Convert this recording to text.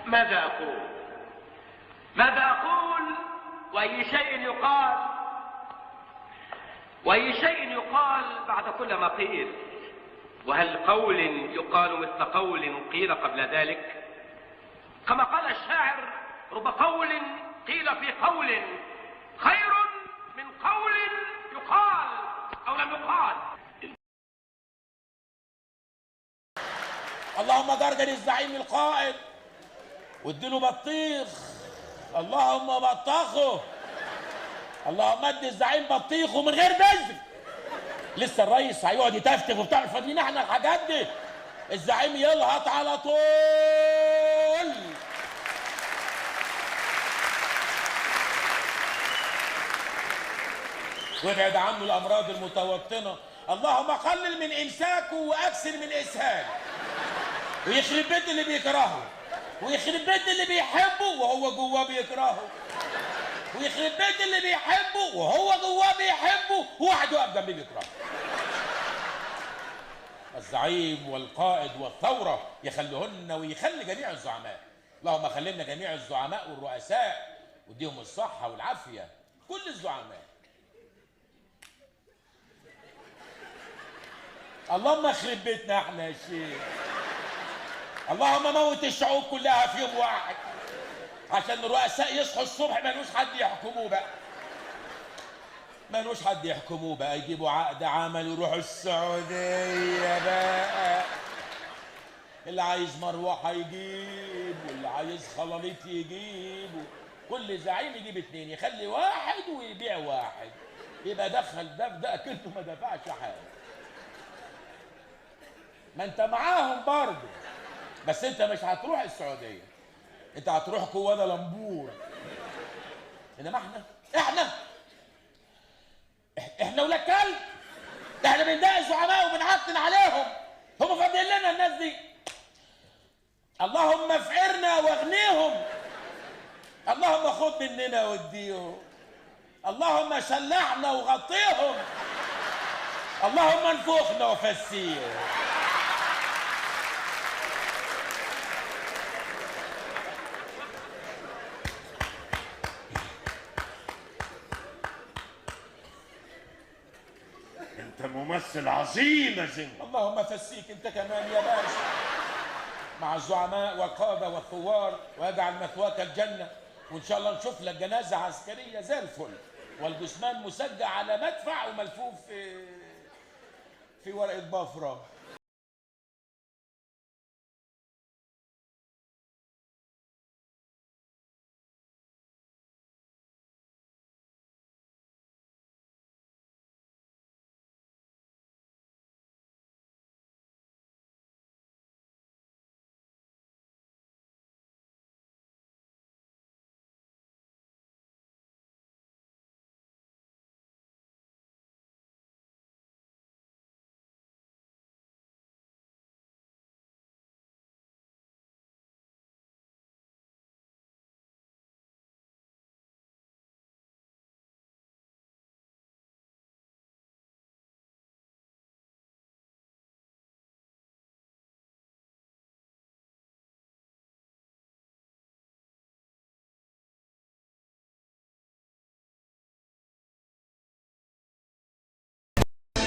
ماذا أقول؟ ماذا أقول؟ وأي شيء يقال؟ وأي شيء يقال بعد كل ما قيل؟ وهل قول يقال مثل قول قيل قبل ذلك؟ كما قال الشاعر: رب قول قيل في قول خير من قول يقال أو لم يقال. اللهم جرجر الزعيم القائد واديله بطيخ، اللهم بطخه، اللهم ادي الزعيم بطيخه من غير بذر. لسه الريس هيقعد يتفتف وبتاع، مش فاضيين احنا الحاجات دي. الزعيم يلهط على طول. وابعد عنه الامراض المتوطنه، اللهم قلل من امساكه واكثر من اسهاله. ويخرب بيت اللي بيكرهه، ويخرب بيت اللي بيحبه وهو جواه بيكرهه، ويخرب بيت اللي بيحبه وهو جواه بيحبه وواحد واقف جنبيه بيكرهه. الزعيم والقائد والثورة يخليهن ويخلي جميع الزعماء. اللهم خلينا جميع الزعماء والرؤساء واديهم الصحة والعافية، كل الزعماء. اللهم اخرب بيتنا احنا يا شيخ. اللهم موت الشعوب كلها في يوم واحد عشان الرؤساء يصحوا الصبح ما لوش حد يحكموه بقى، ما لوش حد يحكموه بقى، يجيبوا عقد عمل ويروحوا السعودية بقى. اللي عايز مروحة يجيب، واللي عايز خلاليط يجيب، كل زعيم يجيب اتنين، يخلي واحد ويبيع واحد، يبقى دخل ده في ده كله ما دفعش حاجة. ما انت معاهم برضه، بس انت مش هتروح السعودية، انت هتروح كوالالمبور. انما احنا احنا ولاد كلب، احنا بنضايق الزعماء وبنعطل عليهم، هم فاضيين لنا الناس دي. اللهم افقرنا واغنيهم، اللهم خد مننا واديهم، اللهم شلحنا وغطيهم، اللهم انفخنا وفسيهم. انت ممثل عظيم يا زنجر. اللهم فسيك انت كمان يا باشا مع الزعماء والقادة والثوار، واجعل مثواك الجنة، وان شاء الله نشوف لك جنازه عسكرية زي الفل، والجثمان مسجع على مدفع وملفوف في ورقة بفره.